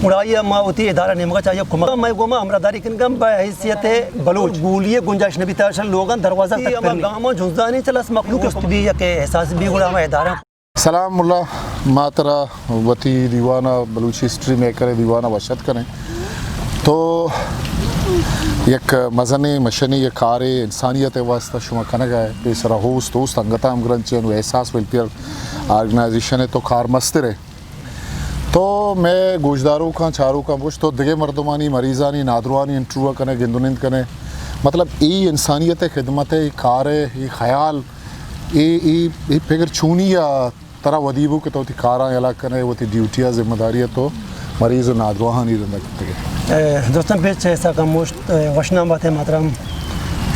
گڑا آئی ءَ ما وتی ادارہ نیمگ ءَ چہ آئی ءَ کمک، مئے گوما ہمراہداری کنگ ءَ بہ حیثیت بلوچ گولی ءِ گنجائش نہ بیتگ، اشاں لوگاں دروازہ تک ہما گاماں جنزانی چہ لس مخلوق است بی یک احساس بی گڑا ہما ادارہ۔ سلام ملا، ما ترا وتی دیوان ءَ، بلوچی ہسٹری میکر ءِ دیوان ءَ وش اتک کنیں۔ تو یک مزنیں مشنی یک کارے انسانیت ءِ واستہ شما کنگ ءَ ئے، پیسرا ہوست، ہوست انگت ءَ ہمگرنچ انت، احساس ویلفیئر آرگنائزیشن ءِ تو کارمستر ئے۔ تو مئے گوشداروکاں، چاروکاں گوشت، تو دگہ مردمانی، مریضانی، نادروانی انٹرویو ءَ کن ئے، گند ءُ نند کن ئے۔ مطلب، اے انسانیت ءِ خدمت ءِ، اے کار ءِ، اے خیال، اے، اے، اے پگر چونی ءَ ترا ودی بو کہ تو وتی کاراں یلہ کن ئے، وتی ڈیوٹی ءَ، ذمہ داری ءَ تو مریض ءُ نادراہانی رند ءَ کتگ ئے؟ اے، دوستاں، پیش چہ ایسا کموشت، اے، وشنام بات ئے محترم۔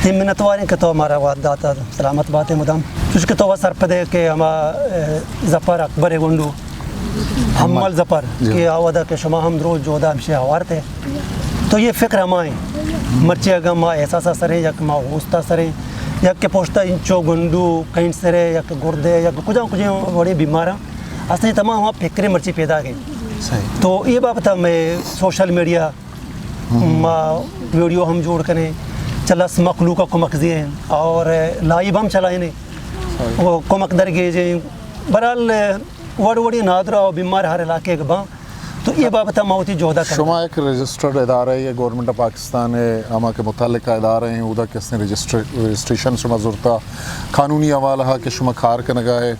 تئی منتوار ایں کہ تو مارا وھد دات، سلامت بات ئے مدام۔ چوش کہ تو وت سرپد ئے کہ ہما، اے، ظفر اکبر ءِ گونڈو، حمل ظفر، جی۔ کہ آ وھد ءَ کہ شما ہم دروچ جہد ءَ ہمشی ءَ ہوار ات ئے۔ تو اے فکر ہما ایں۔ مرچی اگاں ما احساس ءِ سر ایں، یا کہ ما ہوست ءِ سر ایں، یا کہ پشت ءَ انچو گونڈو، کینسر ءِ، یا کہ گردے ءِ، یا کہ کجام کجام وڑیں بیماراں، اصل ءَ تمام ہما فکر مرچی پیداک ایں۔ صحیح۔ تو اے بابت ءَ مئے سوشل میڈیا، ما ویڈیو ہم جوڑ کنیں، چہ لس مخلوق ءَ کمک زیریں اور لائیو ہم چلائینیں۔ صحیح۔ وہ کمک درگیجیں۔ بہرحال، وڑ وڑیں نادراہ ءُ بیمار ہر علاقے ءَ باں۔ تو اے بابت ءَ ما وتی جہد ءَ کنیں۔ شما یک رجسٹرڈ ادارہ ئے، گورنمنٹ آف پاکستان ءِ ہما کہ متعلقہ ادارہ ایں، اودا کہ استیں رجسٹر-، رجسٹریشن شما زرتا، قانونی حوالہ ءَ کہ شما کار کنگ ءَ ئے،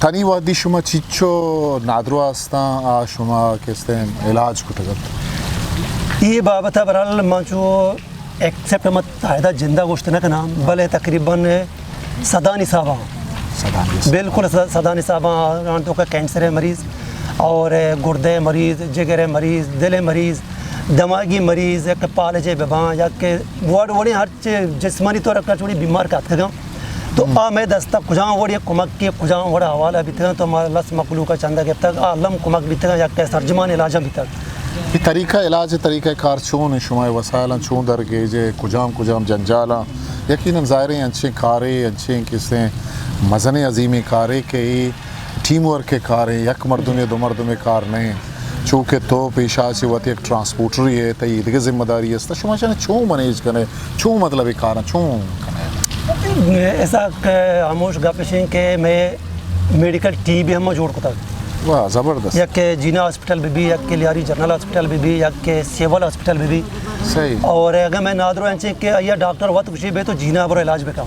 تنی وہدی شما چیچو نادراہ استاں، آ شما کہ استیں علاج کتگ ات؟ اے بابت ءَ بہرحال ما چو ایکسپٹ ہما تاہدا جند ءَ گوشت نہ کناں، بلے تقریباً سدانی حساب ءَ۔ سدانی حساب ءَ۔ بالکل س-، سدانی حساب ءَ، آں تو کہ کینسر ءِ مریض اور گردے ءِ مریض، جگر ءِ مریض، دل ءِ مریض، دماغی مریض، یا کہ پالج ءِ بباں، یا کہ وڑ وڑیں ہرچ جسمانی طور ءَ ہرچ وڑیں بیمار کہ اتکگاں، تو آ مئے دست ءَ کجام وڑیں کمک ءَ کجام وڑ ءَ حوالہ بیتگاں، تو ما لس مخلوق ءَ چندہ گپتگ، آ الم کمک بیتگاں، یا کہ سرجمانی علاجاں بیتگ۔ اے طریقہ علاج، طریقہ کار چون ایں؟ شما وسائلاں چون درگیج ئے؟ کجام کجام جنجالاں؟ یقیناً ظاہر ایں انچیں کارے، انچیں کہ استیں مزنیں عظیمیں کارے کہ اے ٹیم ورک ءِ کار ایں، یک مردمے، دو مردمے کار نہ ایں۔ چو کہ تو پیشا چہ وت یک ٹرانسپورٹرے ئے، تئی ایدگہ ذمہ داری است، شما اشاں چون مینیج کن ئے؟ چون مطلب اے کاراں چون کن ئے؟ اسحاق، ہاموش گپ اش ایں کہ مئے میڈیکل ٹیم بھی ہم جوڑ کتگ۔ واہ، زبردست۔ یک کہ جینا ہاسپٹل بہ بی، یک کہ لیاری جنرل ہاسپٹل بہ بی، یک کہ سول ہاسپٹل بہ بی۔ صحیح۔ اور اگاں مئے نادراہ انچیں کہ آئی ءَ ڈاکٹر وت گوشی بے تو جینا برو علاج بکن۔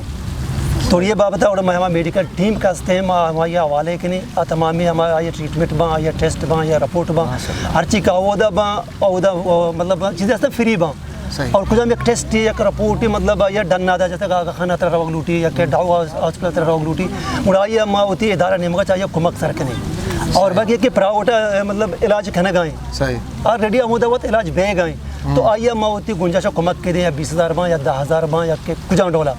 تو اے بابت ءَ اور مئے ہما میڈیکل ٹیم کہ استیں، ما ہمائی ءَ حوالے کنیں، آ تمامی ہما آئی ءِ ٹریٹمنٹ باں، آئی ءِ ٹیسٹ باں، آئی ءِ رپورٹ باں، ماشاءاللہ۔ ہرچی کہ اودا باں، اودا، او، مطلب چیزے استیں فری باں۔ صحیح۔ اور کجام یک ٹیسٹ، یک رپورٹ، مطلب آئی ءَ ڈن نہ دا، جیسے کہ آغا خان ءِ ترا روگ لوٹی، یا کہ ڈاؤ ہاسپٹل ءِ ترا روگ لوٹی، گڑا آئی ءَ ما وتی ادارہ نیمگ ءَ چہ آئی ءَ کمک سر کنیں۔ اور باقی کہ پرائیویٹ ءَ، مطلب علاج کنگ ءَ ایں۔ صحیح۔ آلریڈی ہمودا وت علاج بیگ ءَ ایں۔ تو آئی ءَ ما وتی گنجائش ءَ کمک کنیں، یا بیس ہزار باں، یا دہ ہزار باں، یا کہ کجام ڈول ءَ۔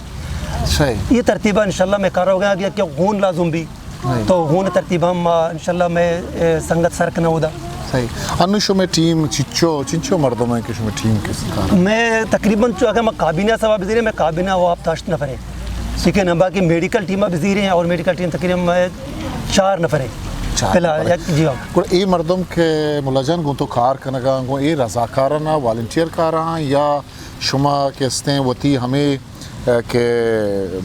صحیح۔ اے ترتیب ءَ انشاءاللہ مئے کار روگ ءَ ایں، اگہ کہ خون لازم بی، صحیح۔ تو خون ءِ ترتیب ہم ما انشاءاللہ مئے، اے، سنگت سر کناں اودا۔ صحیح۔ انوں شمئے ٹیم چنچو، چنچو مردم ایں کہ شمئے ٹیم کہ کار؟ مئے تقریباً چو اگہ ما کابینہ ءِ حساب ءَ بزیریں، مئے کابینہ ءَ ہپت ہشت نفر ایں۔ ٹھیک ہے نا، باقی میڈیکل ٹیم ءَ بزیریں اور میڈیکل ٹیم تقریباً مئے چار نفر ایں۔ چار فی الحال نفر ایں۔ یک، جی ہاں۔ گڑا اے مردم کہ ملا جان گوں تو کار کنگ ءَ، گوں اے رضاکاراں، والنٹیئر کاراں، یا شما کہ استیں وتی ہمے کہ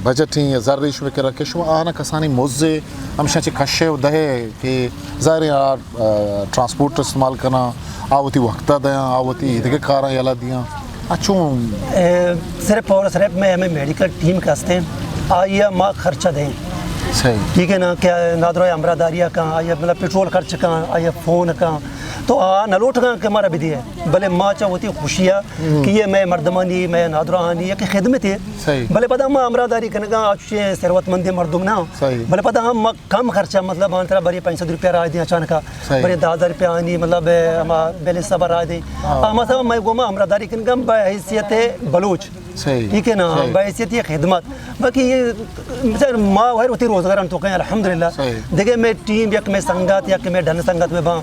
بجٹ ایں یا زر ایں شمئے کرا کہ شما آہاں کسانیں مزے ہمشاں چہ کش ئے ءُ دئے کہ ظاہر ایں آ، آ، ٹرانسپورٹ استعمال کناں، آ وتی وقت ءَ دیاں، آ وتی ایدگہ کاراں یلہ دیاں، آ چون؟ اے، صرف اور صرف مئے ہمے میڈیکل ٹیم کہ استیں، آئی ءَ ما خرچہ دئیں۔ صحیح۔ ٹھیک ہے نا، کہ نادراہ ءِ ہمراہداری ءَ کن، آئی ءَ مطلب پٹرول خرچ کن، آئی ءَ فون کن، تو آ نہ لوٹگاں کہ مارا بدیے، بلے ما چہ وتی خوشی ءَ کہ اے مئے مردمانی، مئے نادراہانی یک خدمتے۔ صحیح۔ بلے پدا ما ہمراہداری کنگاں، آ چوشیں ثروت مندیں مردم نہ۔ صحیح۔ بلے پدا ہم ما کم خرچہ، مطلب، آں ترا برے پنچ سد روپیہ راہ دیاں اچانکا، صحیح۔ برے دہ ہزار روپیہ آنی، مطلب، ہما بل حساب راہ دیں۔ ہاں۔ آ، مثلاً مئے گوما ہمراہداری کنگاں بہ حیثیت بلوچ۔ صحیح۔ ٹھیک ہے نا؟ صحیح۔ بہ حیثیت یک خدمت۔ باقی اے، بچار ما وہر وتی روزگار انت تو کہیں، الحمدللہ۔ صحیح۔ دگہ مئے ٹیم، یک مئے سنگت، یک مئے ڈن سنگت مئے باں۔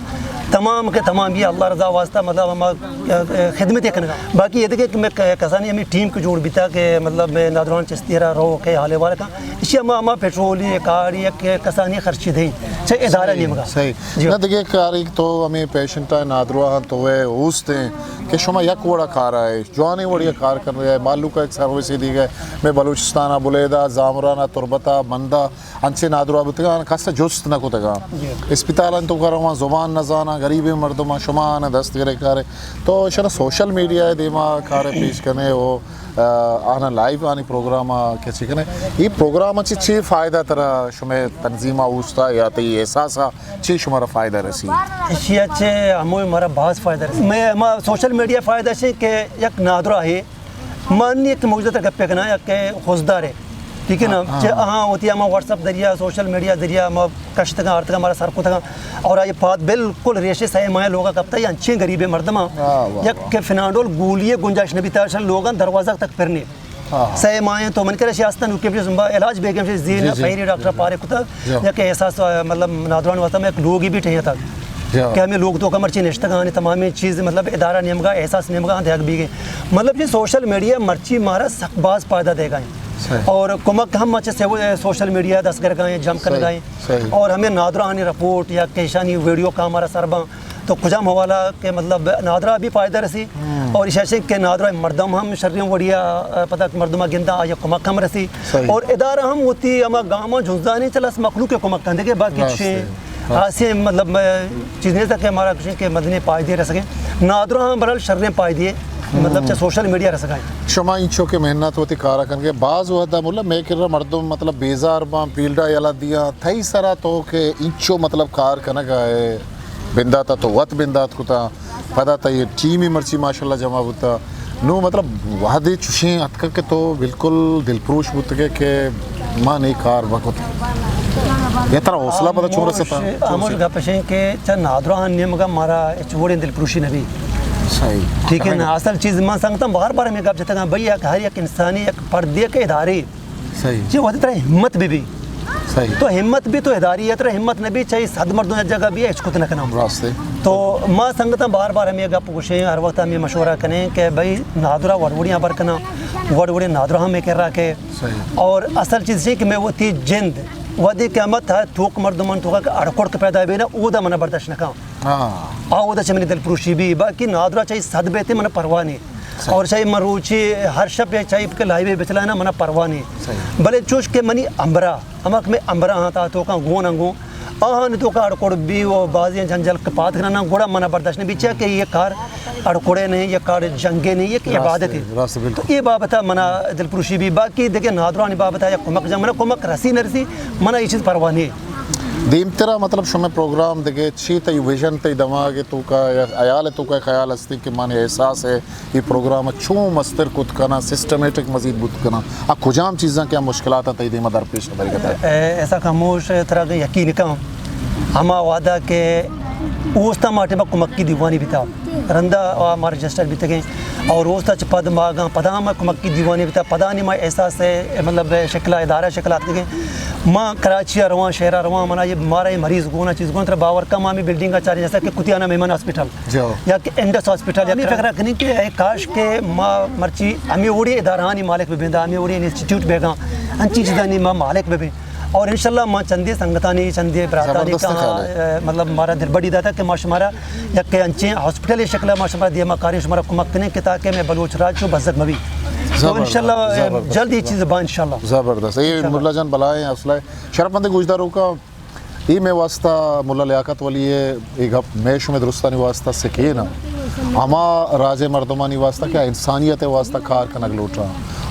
تمام کہ تمام یہ اللہ رضا واسطہ، مطلب، ہما، اے، اے، خدمت کنگا۔ باقی یہ دیکھے کہ میں ک-، کسانی ہمیں ٹیم کو جوڑ بیتا کہ، مطلب، میں نادران چشتی را رو کے حالے والا کا، اسی ہما، ہما پیٹرول، یہ کار، یہ کہ کسانی خرچی دیں، چاہے ادارہ نیمگا۔ صحیح۔ جی۔ نہ دیکھے کاری تو ہمیں پیشنٹ ہے، نادرا ہاں تو ہے، اوست ہیں کہ شما یک وڑا کار آئے، جوانے وڑیا کار کر رہے ہیں، مالو کا ایک سروس ہی دی گئے، میں بلوچستان، بلیدہ، زامران، تربتا، مندا، انچیں نادراہ بوتگاں، کس ء جست نہ کتگاں۔ جی۔ اسپتالانی توکا رواں، زبان نہ زاناں، غریبیں مردماں، شما آناں دست گرے کارے۔ تو اشانا سوشل میڈیا ء دیما کارے پیش کنے و، آ، آناں لائیو آنی پروگرام ء کچی کنے۔ اے پروگرام ء چہ چے فائدہ ترا شمئے تنظیم ء اوست ء یا تئی احساس ء چے شمارا فائدہ رسی؟ اشی ء چہ ہموئی مارا باز فائدہ رسی۔ میں ہما سوشل میڈیا فائدہ چے کہ یک نادراہے من یک موجودہ تر گپے کناں، یک خضدارے، ٹھیک ہے نا؟ ہاں، ہاں۔ چہ آہاں ہوتی ہما واٹس اپ ذریعہ، سوشل میڈیا ذریعہ ما کشتگاں، آرتگاں، مارا سر کتگاں اور آئی پاد بالکل ریشے سہ ماہیں لوگا کپتا، یا انچیں غریبیں مردماں، واہ، واہ، یک واہ۔ کہ فنانڈول گولی گنجائش نبی تا، شر لوگاں دروازہ تک پرنے۔ ہاں، ہاں۔ سہ ماہیں تو من کرے شی آستن اوکے پیش با علاج بیگم شی زین جی، جی۔ پہری ڈاکٹر پارے کتا، جی۔ یک احساس، مطلب، نادران واسطہ میں ایک لوگ ہی بھی ٹھہر تک۔ جی۔ کہ ہمیں لوگ تو کمرچی نشتگاں، تمامیں چیز، مطلب، ادارہ نیمگا احساس نیمگا دیگ بیگے۔ مطلب، یہ سوشل میڈیا مرچی مارا سک باز فائدہ دے گا۔ صحیح۔ اور کمک ہم مچ سے سوشل میڈیا دست گرگا ہیں، جم صحیح، کرگا ہیں۔ صحیح۔ اور ہمیں نادراہانی رپورٹ یا کیشانی ویڈیو کا ہمارا سر باں، تو کجام حوالہ کہ مطلب نادرا بھی فائدہ رسی۔ ہم۔ اور اشاشیں کہ نادرا مردم ہم شریں وڑیا، پتہ کہ مردمہ گندا آیا کمک ہم رسی۔ صحیح۔ اور ادارہ ہم ہوتی ہما گاما جنزانی چلس مخلوق کمک کندے کہ باقی راست چشیں ہے۔ ہاسیں مطلب، چیز نہیں تھا کہ ہمارا کچھ کہ مدنی پائدے رہ سکیں۔ نادرا ہم برحال شریں پائدے، مطلب، چہ سوشل میڈیا رہ سکیں۔ شما انچو کہ محنت وتی کارا کنگے، باز وحدہ ملا میں کرا مردم، مطلب، بیزار باں، پیلڈا یلا دیاں، تھئی سرا تو کہ انچو، مطلب، کار کنگا ہے، بنداتا تو وت بندات کتا، پدا تئی ٹیمی مرچی ماشاءاللہ جمع بوتا۔ نو مطلب وہدے چوشیں اتکگ کہ تو بالکل دلپروش بوتگے کہ من اے کار بکت۔ یا ترا حوصلہ پدا چون رستا؟ ہموش، ہموش گپ اشیں کہ چہ نادراہان نیمگا مارا ہچ وڑیں دلپروشی نبی۔ صحیح۔ ٹھیک ہے نا، اصل چیز من سنگتاں بار بار ہمیں گپ جتگاں، بھئی، یک ہر یک انسانی یک پردے کہ ادارے صحیح۔ چی وقت ترا ہمت بہ بی۔ صحیح۔ تو ہمت بی تو اداری ہے، ترا ہمت نہ بی، چاہے صد مردم یک جگہ بی، ہچ کت نہ کناں۔ راست ہے۔ تو ما سنگتاں بار بار ہمیں گپ گوشیں، ہر وقت ہمیں مشورہ کنیں کہ بھئی نادرا وڑ وڑی ہبر کناں، وڑ وڑی نادرا ہمیں کر رہا کہ۔ صحیح۔ اور اصل چیز یہ کہ میں وتی جند، وہدے کہ ہمت ہے، توک مردمان توکا کہ اڑکڑ کہ پیدا بی نا، اودا من برداشت نہ کاں۔ ہاں۔ آ اودا چہ منی دل پروشی بی، باقی نادرا چاہے صد بیتے من پرواہ نہیں۔ صحیح۔ اور چاہے من روچی ہر شپ یا چاہے کہ لائیو بچلانا من پرواہ نہیں۔ صحیح۔ بلے چوش کہ منی امبرا، ہما کہ میں امبرا ہاں تا توکا گون انگو، آہان توکا اڑکڑ بی و بازی جنجل کپات کرنا، گڑا من برداشت نہیں بیچا کہ یہ کار اڑکڑے نہیں، یہ کار جنگے نہیں، یہ کہ راست عبادت ہے، ہے۔ راست، بالکل۔ تو یہ بابتا منا دل پروشی بی، باقی دیکھے نادرانی بابتا یا کمک جنگ منا کمک رسی نہ رسی، منا یہ چیز پرواہ نہیں۔ دیمترا مطلب شمئے پروگرام دگہ چی تئی ویژن تئی دماغ توکا یا خیال توکا خیال ہستی کہ من احساس ہے یہ پروگرام چون مستر کت کناں، سسٹمیٹک مزید بوت کناں؟ آ کجام چیزاں کہ آ مشکلات تئی دیما درپیش داری کتا؟ اے، ایسا خاموش ترا کہ یقین کن ہما وعدہ کہ اوستا ما ٹیما کمکی دیوانی بیتا۔ رندا آ ما رجسٹر بیتگیں اور اوستا چہ پد ما گاں پدا ما کمکی دیوانے بیتا، پدا نی ما احساس ہے، مطلب، شکل ادارہ شکل آتکگیں۔ ما کراچی ء رواں، شہر ء رواں، منا یہ مارا یہ مریض گونا چیز گون، ترا باور کن ما ہمیں بلڈنگ ء چاریں جیسا کہ کتیانا میمن ہاسپٹل، جی۔ یا کہ انڈس ہاسپٹل، یا ہمیں فکر کنیں کہ اے کاش کہ ما مرچی ہمیں اوڑی ادارہانی مالک ببیں، دا ہمیں اوڑی انسٹیٹیوٹ بیگاں، انچی چیزانی ما مالک ببیں۔ اور انشاءاللہ ما چندے سنگتانی، چندے براتانی زبردست کہاں، خیال ہے۔ اے، مطلب، مارا دلبڈی داتا کہ ما شمارا یک انچیں ہاسپٹل شکل ما شمارا دیما کاریں، شمارا کمک کنیں کہ تاکہ میں بلوچ راج چو بزگ مبی۔ تو زبردست، انشاءاللہ، اے، زبردست۔ جلد یہ چیز با انشاءاللہ۔ زبردست۔ یہ انشاءاللہ۔ ملا جان بلائیں حوصلہ ہے۔ شرف مند گوشداروکاں، اے مئے واسطہ ملا لیاقت ولی ء اے گپ مئے شمئے درستانی واسطہ سکین ء ہما راج ء مردمانی واسطہ کہ آ انسانیت ء واسطہ کار کنگ لوٹاں،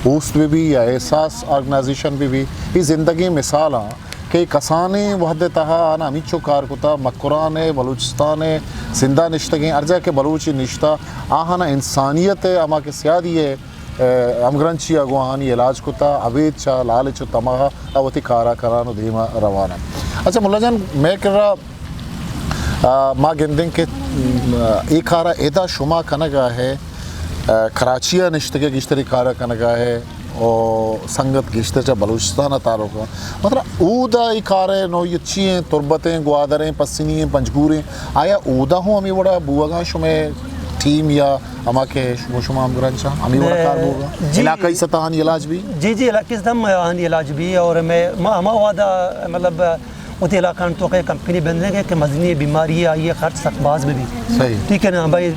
اوست بہ بی یا احساس آرگنائزیشن بہ بی، اے زندگیں مثال آں کہ کسانیں وھد ء تہا آناں ہمینچو کار کتا، مکران ء بلوچستان ء سندھ ء نشتگیں ہر جاہ کہ بلوچے نشتہ، آہاناں انسانیت ء ہما کہ سیادی ء ء ہمگرنچی ء گوں آہانی علاج کتا، ابید چہ لالچ و طمع ء وتی کار ء کنان و دیم ء روان انت۔ اچھا ملا جان، مئے کرا، آ، ما گندیں کہ، م، اے کار ء ادا شما کنگ ء ہے، آ، کراچی ء نشتگ ء گیشتری کار ء کنگ ء ہے، او سنگت گیشتر چہ بلوچستان ءَ تعلق اَنت۔ مطلب، اودا اے کار ءِ نوعیت چی ایں؟ تربت ایں، گوادر ایں، پسنی ایں، پنجگور ایں، آیا اودا ہوں ہمے وڑا بوگا شمئے ٹیم یا ہما کہ شما، شما ہمگرنچاں ہمے وڑا کار بوگا؟ جی۔ علاقائی سطح آنی علاج بی؟ جی، جی، علاقائی سطح ہم آنی علاج بی اور میں، ما ہما وعدہ، مطلب، وتی علاقہ آنی توکا یک کمپنی بندیں کہ، کہ مزنی بیماری ءِ آئی ءِ خرچ سک باز بہ بی۔ صحیح۔ ٹھیک ہے نا بھائی،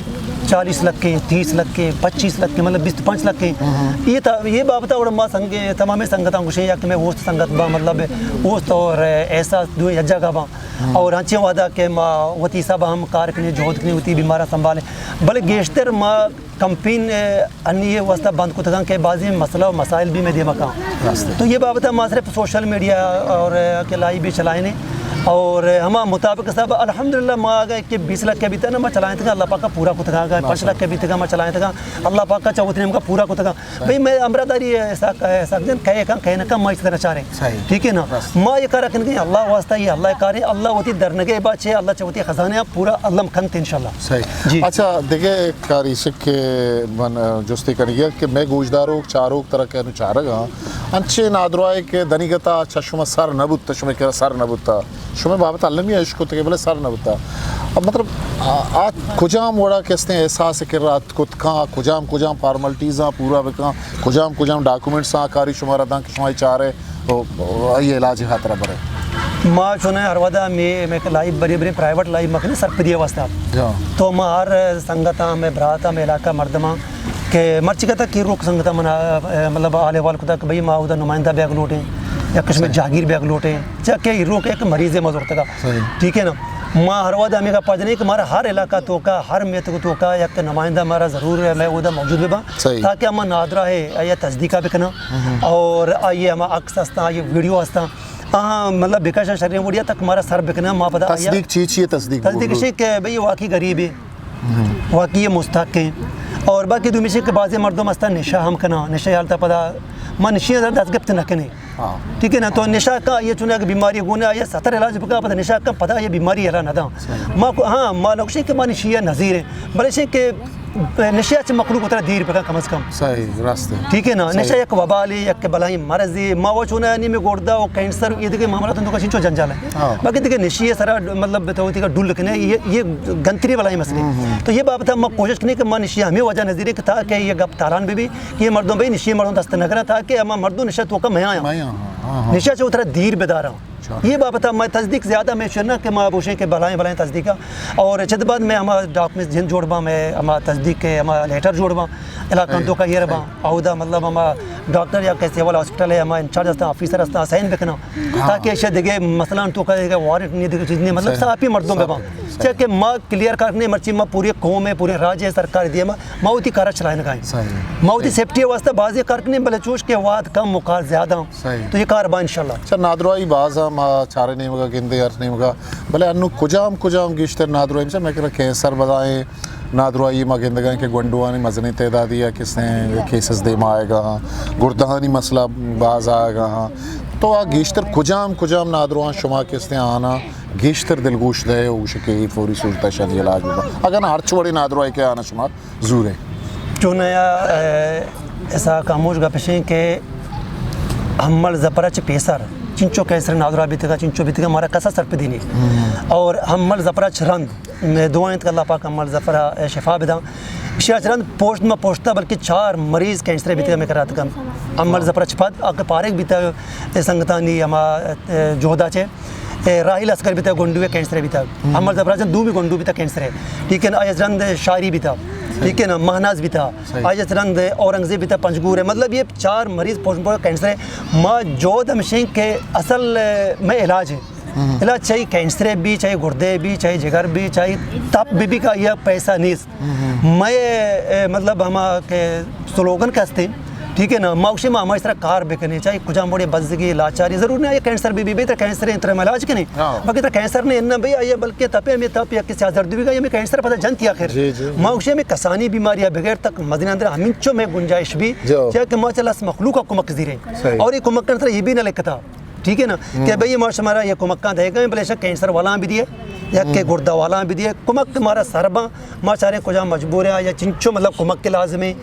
چالیس لکھ ایں، تیس لکھ ایں، پچیس لکھ ایں، مطلب بیست پنچ لکھ ایں۔ ہم۔ اے تا، اے بابت ءَ وڑ ما سنگ، تمام سنگتاں گوشیں یا کہ مئے اوست سنگت با، مطلب اوست اور احساس دوئیں یک جاگہ با۔ ہم۔ اور انچیں وعدہ کہ ما وتی حساب ءَ ہم کار کنیں، جہد کنیں، وتی بیماراں سنبھالیں۔ بلے گیشتر ما کمپین، ءَ، انی ءِ واسطہ بند کتگاں کہ بعضی مسئلہ و مسائل بھی مئے دیما کاں۔ راست ہے۔ تو اے بابت ءَ ما صرف سوشل میڈیا اور، ءَ، کہ لائیو بھی چلائیں اور ہما مطابق صاحب الحمدللہ ما اگہ کہ بیس لکھ ءَ بیتا نا ما چلائیں تکاں، اللہ پاک ءَ پورا کتگاں، اگہ پنچ لکھ ءَ بیتگاں ما چلائیں تکاں، اللہ پاک ءَ چہ وتی نیمگا پورا کتگاں۔ بھئی مئے ہمراہداری ءَ سک، ءَ، سک جن کئے کن، کئے نہ کن، ما اچ نہ چاریں۔ صحیح۔ ٹھیک ہے نا؟ راست۔ ما اے کار کنگے اللہ واسطہ، اے اللہ کاریں، اللہ وتی درنگے بچے، اللہ چہ وتی خزانے ءَ پورا الم کنت انشاءاللہ۔ صحیح۔ جی۔ اچھا، دگہ کاری شک کہ من، ءَ، جستی کنگی کہ مئے گوشداروک، چاروک ترا کہ انو چارگا، انچیں نادراہے کہ دنیگتا چہ شما سر نہ بوتا، شما کرا سر نہ بوتا، شما بابت المی اش کتگے بلے سر نہ بوتا۔ اب مطلب، آ، آ کجام وڑا کہ استیں احساس کرا ات کت کاں، کجام کجام فارملٹیزاں پورا بکاں، کجام کجام ڈاکومنٹس آ کاری شما را داں کہ شما چارے او، او، آئی علاج خاطر برے۔ ما چونے ہر ودا می، می لائیو بری بری پرائیویٹ لائیو مکنے سرپدی واسطہ۔ جا۔ تو ما ہر سنگتاں، مئے براتاں، مئے علاقہ مردماں کہ مرچی کتا کہ روک سنگتاں منا، اے، مطلب حال احوال کتا کہ بھئی ما اودا نمائندہ بیگ لوٹیں یا کشمیر جہگیر بیگ لوٹیں، چا کہ روک ایک مریض ما زورتگا۔ صحیح۔ ٹھیک ہے نا؟ ما ہر ودا ہمیں کا پاجنے کہ مارا ہر علاقہ توکا، ہر میتگ توکا یک نمائندہ مارا ضرور ہے، میں اودا موجود بباں۔ صحیح۔ تاکہ ہما نادراہ ءَ آئی ءِ تصدیق ءَ بکناں اور آئی ءِ ہما عکس ہستاں، آئی ءِ ویڈیو ہستاں، آہاں مطلب بکشاں شریں وڑیا تک مارا سر بکناں، ما پدا آئی ءَ تصدیق چی چی ہے؟ تصدیق تصدیق بولو۔ اش کہ بھئی واقعی غریب ہے، واقعی یہ مستحق ہیں۔ اور باقی دومی چیز کہ بعضی مردم ہستاں نشہ ہم کناں، نشہ حالت پدا ما نشے دست گپت نہ کنے۔ ہاں۔ ٹھیک ہے نا؟ تو نشہ کا یہ چنے کہ بیماری گونے آئی ءَ ستر علاج بکا پدا نشہ کا پدا یہ بیماری ہلا نہ داں۔ صحیح۔ ما کو، ہاں، ما نقشے کہ ما نشی نظیر ہیں، بلے شے کہ نشہ چہ مخلوق اترا دیر بکا کم از کم۔ صحیح، راست ہے۔ ٹھیک ہے نا؟ صحیح۔ نشہ یک وبال ہے، یک بلاہیں مرض ہے۔ ما وہ چونا نی میں گردہ و کینسر، یہ دیگه معاملات تو کا چنچو جنجال ہے۔ ہاں۔ باقی دیگه نشی ہے سرا، مطلب تو دیگه ڈول کنے، یہ، یہ گنتری بلاہیں مسئلے۔ ہم، ہم۔ تو یہ بابت ما کوشش کنے کہ ما نشی ہمیں وجہ نظیر ہے کہ تاکہ یہ گپ تالان بھی بھی کہ یہ مردم بھئی نشی مردم دست نہ کرا تاکہ ہما مردم نشہ توکا میں آیا۔ میں آیا، ہاں، ہاں۔ نشہ چہ اترا دیر بدارا۔ اچھا۔ یہ بابت میں تصدیق زیادہ میں شنا کہ ما بوشیں کہ بلائیں بلائیں تصدیق اور چد بعد میں ہما ڈاکومنٹ جن جوڑ با، میں ہما تصدیق کے ہما لیٹر جوڑ با، علاقہ صحیح، توکا یہ ربا، صحیح۔ اودا مطلب ہما ڈاکٹر یا کہ سول ہاسپٹل ہے، ہما انچارج ہستا، آفیسر ہستا، سائن بکنا، ہاں۔ تاکہ ایشا دیگه مثلاً توکا دیگه وارنٹ نہیں، دیگه چیز نہیں، مطلب صحیح۔ صافی مردم صحیح۔ ببا۔ چہ کہ ما کلیئر کار نے مرچی ما پوری قوم ہے، پوری راج ہے، سرکار دیے ما، ما وتی کارا چلائیں گائیں۔ صحیح۔ ما وتی صحیح۔ سیفٹی واسطہ بازی کار کنے، بلے چوش کہ واد کم و کار زیادہ۔ صحیح۔ تو یہ کار با انشاءاللہ۔ اچھا، نادراہی باز ہاں، ما چارے نیمگا گندے ہر نیمگا، بلے انو کجام کجام گیشتر نادراہی، مثلاً میں کرا کینسر بلائیں نادراہی ما گندگا کہ گونڈوانی مزنیں تعدادی یا کسیں کیسز دیما آئے گا، گردہانی مسئلہ باز آئے گا۔ تو آ گیشتر کجام کجام نادراہاں شما کسیں آنا گیشتر دلگوش دئے و گوشے کہ اے فوری صورت ءَ شری علاج بہ بنت۔ اگاں نہ ہرچ وڑیں نادراہی کہ آنا شما زورے۔ چونایا، اے، اسحاق خاموش گپ اش ایں کہ ہمل ظفر ءَ چہ پیسر چنچو کینسر نادراہ بیتگا، چنچو بیتگا، مارا کسا سرپدی نہیں۔ ہم۔ اور ہمل ظفر ءَ چہ رند مئے دعا انت کہ اللہ پاک ہمل ظفر ءَ شفا بداں۔ ایشی ءَ چہ رند پوشت ما پوشتا بلکہ چار مریض کینسر بیتگا مئے کرا اتکن۔ ہمل ظفر ءَ چہ پد آ کہ پارگ بیتا، اے سنگتانی ہما، اے، جہدا چہ اے راحیل اصغر بیتا گونڈو ءَ کینسر بیتا۔ ہم۔ ہمل ظفر ءَ چہ دومی گونڈو بیتا کینسر۔ ٹھیک ہے نا؟ آئی ءَ چہ رند شاعری بیتا۔ صحیح۔ ٹھیک ہے نا؟ مہناز بیتا۔ صحیح۔ آئی ءَ چہ رند اورنگزیب بیتا پنجگور ءَ۔ مطلب یہ چار مریض پوش پوش کینسر ہے۔ ما جہد ہمشیں کہ اصل، اے، میں علاج ہے۔ ہم۔ علاج چاہیے کینسر بھی، چاہیے گردے بھی، چاہیے جگر بھی، چاہیے تپ بھی، بھی کا یہ پیسہ نہیں۔ ہم۔ میں، اے، مطلب ہما کہ سلوگن کہ ہستے، ٹھیک ہے نا، ما گوشے ما ہمائی سرا کار بکنے، چاہے کجام بڑے بزگی لاچاری، ضرور نہیں آئی کینسر بھی بھی، بہتر کینسر انت، ہم علاج کنے۔ ہاں۔ باقی تر کینسر نے انہ بھی آئی بلکہ تپے ہمیں تپ یا کہ سیاہ زردی بھی گئی، ہمیں کینسر پتہ جنتی آخر۔ جی، جی۔ ما گوشے ہمیں کسانی بیماری بغیر تک مزن اندر ہمینچو میں گنجائش بھی، جو۔ چاہے کہ ما چل اس مخلوق کا کمک زیرے۔ صحیح۔ اور یہ کمک کرنے سر یہ بھی نہ لکھتا۔ ٹھیک ہے نا؟ ہم۔ کہ بھئی ما شمارا یہ کمکاں دے گئے، بلے شک کینسر والا بھی دیے، یا کہ ہم۔ گردہ والا بھی دیے، کمک مارا سر باں، ما چاریں کجا مجبور ہیں، یا چنچو مطلب کمک کے لازم ہے۔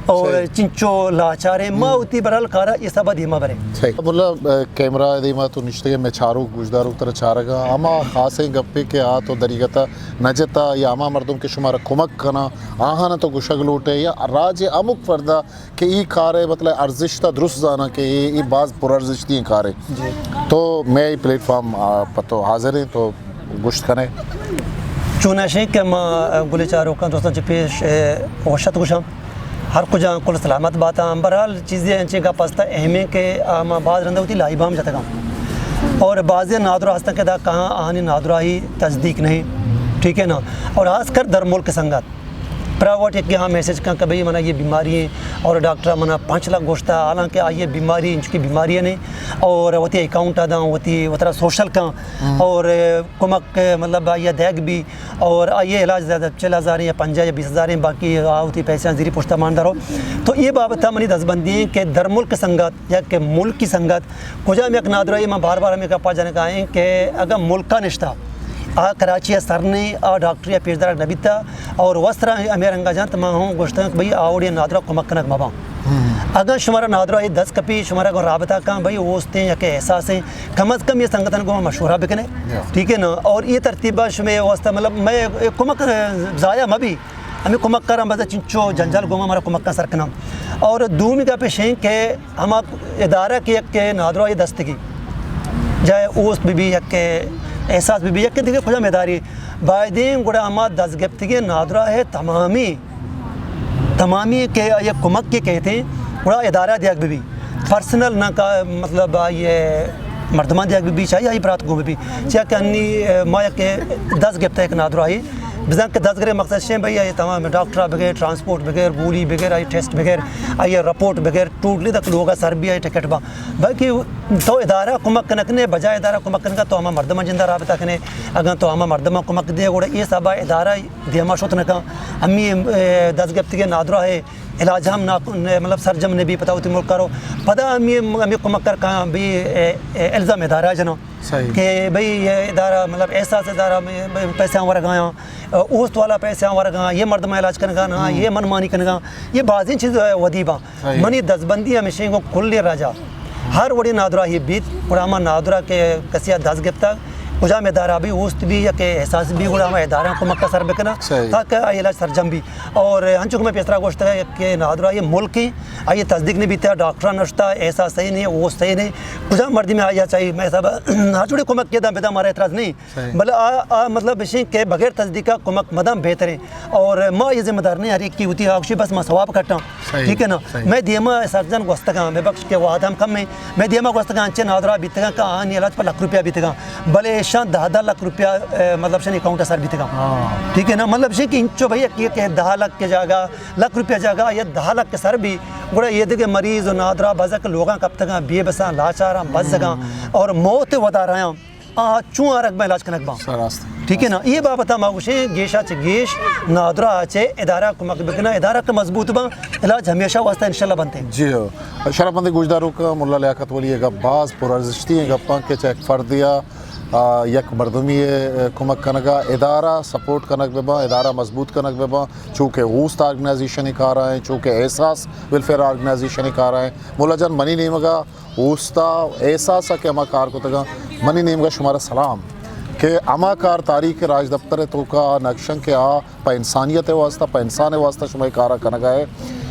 اور صحیح۔ چنچو لاچاریں، ما وتی برحال کارا اے سبا دیما بریں۔ صحیح۔ ملا، کیمرہ دیما تو نشتگے، میں چاروک گوشداروک ترا چارگا، اما خاصیں گپے کہ آ تو دریگتا نہ جتا، یا اما مردم کہ شمارا کمک کنا، آہانا تو گشگ لوٹے، یا راج امک فردا کہ ای کارے مطلب ارزشتا درست زانا کہ ای، ای باز پر ارزشتی کارے۔ جی۔ تو میں ای پلیٹ فارم، آ، پہ تو حاضر ہیں، تو گوشت کنے۔ چوناشیں کہ ما گلیں چاروکاں دوستاں چہ پیش، اے، وشت گوشاں۔ ہر کجا کل سلامت باتاں۔ برحال چیزے انچیں گپ ہستا اہمیں کہ آ ما باز رندا وتی لائیباں ہم جتگاں۔ اور بازیں نادراہ ہستاں کہ دا کہاں آہانی نادراہی تصدیق نہیں۔ ٹھیک ہے نا؟ اور خاص کر در ملک سنگت پرائیویٹ یک ہاں میسج کن کہ بھئی منا یہ بیماری ہیں اور ڈاکٹر منا پانچ لاکھ گوشتا، حالانکہ آئی بیماری انچکی بیماری نہیں اور وتی اکاؤنٹ آ داں، وتی وترا سوشل کن اور کمک مطلب آئی دیگ بھی اور آئی علاج زیادہ چل ہزار یا پنجاہ یا بیس ہزار ہیں، باقی آ وتی پیسے زیری پشتا مان درو۔ تو یہ بابت منی دزبندی ہیں کہ در ملک سنگت یا کہ ملکی سنگت کجام یک نادراہی، من بار بار ہمیں گپا جنگا ہیں کہ اگر ملکا نشتا، آ کراچی سر نہیں، آ ڈاکٹری پیش دارگ نہ بیتا اور وسترا ہمیں رنگا جانت، ما ہوں گوشتن کہ بھئی آوڑی نادراہ کمک کنگ مباں۔ اگر شمارا نادراہ دست کپی، شمارا گوں رابطہ کن، بھئی اوستیں یا کہ احساس ہیں، کم از کم یہ سنگتن گوں مشورہ بکنے۔ ٹھیک ہے نا؟ اور یہ ترتیب شمے واسطہ مطلب میں کمک ضائع مبی۔ ہمیں کمک کراں بس چنچو جنجال گوما ہمارا کمک کا سر کناں۔ اور دومی گپ ایش ہیں کہ ہما ادارہ کہ یک کہ نادراہی دستگی، چاہے اوست بہ بی، یک کہ احساس بہ بی، یک کہ دیگہ کجام اداری، بایدیں گڑا ہما دزگپتگیں نادراہ تمامی، تمامی کہ یک کمک کے کہتے ہیں، گڑا ادارہ دیگ بہ بی۔ پرسنل نہ کا مطلب آئی مردمان دیگ بہ بی، چاہے آئی برات گوں بہ بی۔ چیا کہ انی، اے، ما یک دست گپتا یک نادراہی، بزاں کہ دست گرے مقصد شیں بھئی آئی تمام ڈاکٹر بغیر، ٹرانسپورٹ بغیر، گولی بغیر، آئی ٹیسٹ بغیر، آئی رپورٹ بغیر، ٹوٹلی تک لوگا سر بی آئی ٹکٹ با۔ بلکہ تو ادارہ کمک کنک نے، بجائے ادارہ کمک کنگا تو ہما مردمان جندا رابطہ کنے۔ اگاں تو ہما مردمان کمک دے، گڑا یہ سبا ادارہ دیما شت نکا۔ ہمی، اے، دست گپتگیں نادراہ علاج ہم نا، مطلب سرجم نہ بی پتا وتی ملک کرو۔ پدا ہمیں، ہمیں کمک کر کہاں بی، اے، اے، الزام ادارہ جنا۔ صحیح۔ کہ بھئی یہ ادارہ، مطلب احساس ادارہ میں، میں پیسے ورگایا، اوست والا پیسے ورگا، یہ مردم علاج کنگا نا، یہ من مانی کنگا، یہ بازیں چیز ودی با۔ صحیح۔ منی دزبندی ہمیشیں گوں کل راجا۔ ہر وڑی نادراہی بیت، گڑا ہما نادراہ کہ کسی دست گپتا، کجام ادارہ بی، اوست بی یا کہ احساس بی، گڑا ہما ادارہ کمک کا سر بکنا، صحیح۔ تاکہ آئی علاج سرجم بی۔ اور ہنچو کہ میں پیسرا گوشتا کہ نادراہی ملک ہیں، آئی تصدیق نہیں بیتا، ڈاکٹر نشتا، احساس صحیح نہیں، اوست صحیح نہیں، کجام مردی میں آیا چاہیے، میں سب ہر جوڑی کمک کیا دا، بدا ہمارا اعتراض نہیں۔ صحیح۔ بلے آ، آ مطلب اشیں کہ بغیر تصدیق کا کمک مدام بہتر ہے۔ اور ما یہ ذمہ دار نہیں، ہر ایک کی ہوتی ہے، آخشی بس ما ثواب کٹاں۔ صحیح، ٹھیک ہے نا؟ صحیح۔ میں دیما سخت جن گوستگاں، میں بخش کے وعدہ ہم کم ہے۔ میں دیما گوستگاں، انچے نادرا بیتگاں کہ آنی علاج پر لکھ روپیہ بیتگاں۔ بلے ایشاں دہ دہ لکھ روپیہ، اے، مطلب شن اکاؤنٹ سر بیتگاں۔ ہاں۔ ٹھیک ہے نا؟ مطلب شن کہ انچو بھئی کہ، کہ دہ لکھ کے جاگا، لکھ روپیہ جاگا یا دہ لکھ کے سر بھی، گڑا یہ دگہ مریض و نادرا بزک لوگاں کپتگاں، بے بساں، لاچاراں، بزگاں اور موت ودا رہاں۔ آ چون آرگ بہ علاج کنگ باں۔ سر راست۔ ٹھیک ہے نا؟ یہ بابت ما گوشیں گیشا چہ گیش نادرا چہ ادارہ کمک بکنا، ادارہ کہ مضبوط باں، علاج ہمیشہ واسطہ انشاءاللہ بنتے ہیں۔ جی ہو۔ شرف مند گوشداروکاں، ملا لیاقت ولی گپ باز پر ارزشتی ہیں گپاں کہ چہ یک فردیا، آ، یک مردمی، آ، کمک کنگا، ادارہ سپورٹ کنگ بہ باں، ادارہ مضبوط کنگ بہ باں، چونکہ اوست آرگنائزیشن کارا ہیں، چونکہ احساس ویلفیئر آرگنائزیشن کارا ہیں۔ ملا جان منی نیمگا اوستا احساسا کہ ہما کار کتگاں، منی نیمگا شمارا سلام کہ ہما کار تاریخ راج دفتر توکا آ نقشن کہ آ پہ انسانیت واسطہ، پہ انسان واسطہ شما کارا کنگا ہے۔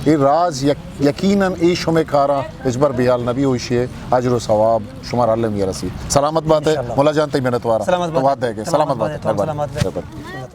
اے راج یک-، یقیناً اے شمے کارا ہچبر بیال نبی ہوشی ہے، اجر و ثواب شمارا اللہ میا رسی۔ سلامت بات ہے، انشاءاللہ۔ ملا جان تئی منتوارا۔ سلامت بات ہے۔ وعدہ ہے کہ سلامت بات ہے۔ سلامت بات ہے۔ مہربانی۔